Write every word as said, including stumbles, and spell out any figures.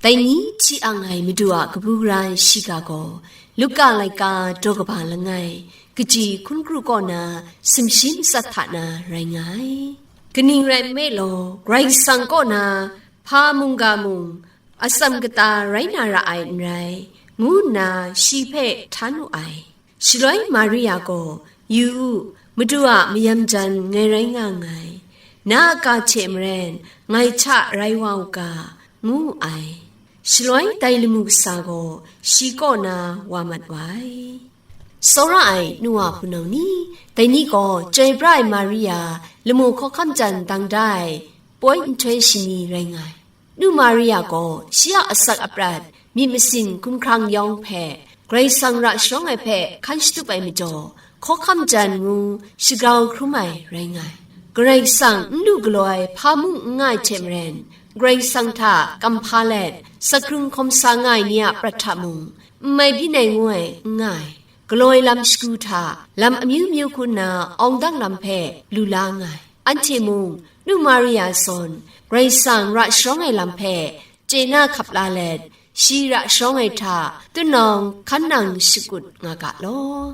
Dai ni hti ang ai Madu a kabu gara ai shiga gaw, Luka laika daw kaba langai, kaji hkun kru kaw na sumshi matsat hta na rai nga ai. Kaning rai nme law, Karai Kasang kaw na hpa mungga mung atsam kata rai na ra ai n rai, ngu nna shi hpe htan wu ai. Shaloi Maria gaw, "Yu u, Madu a mayam jan ngai rai nga nngai, na a ga hte maren ngai hta rai wa u ga," ngu wu ai. Shaloi dai lamu kasa gaw shi kaw na wa mat wa ai. Tsawra ai nu wa hpunau ni, dai ni gaw chyoi pra ai Maria lamu hkawhkam jan dang da ai poi nhtoi shani rai nga ai. Nu Maria gaw shi a asak aprat, myit masin hkumhkrang yawng hpe, Karai Kasang ra sharawng ai hpe hkan shatup ai majaw, hkawhkam jan ngu shagrau hkrum ai rai nga ai. Karai Kasang n lu galaw ai hpa mung n nga ai hte maren, Karai Kasang hta kamhpa let, sakrung hkawm sa nga ai ni a prat hta mung, n mai byin ai ngu ai n nga ai. Galaw ai lam shagu hta, lam amyu myu hku nna awng dang lam hpe lu la nga ai. Anhte mung, nu Maria zawn, Karai Kasang ra sharawng ai lam hpe chye na hkap la let, shi ra sharawng ai hta, tunawng hkan nang shakut nga ga law.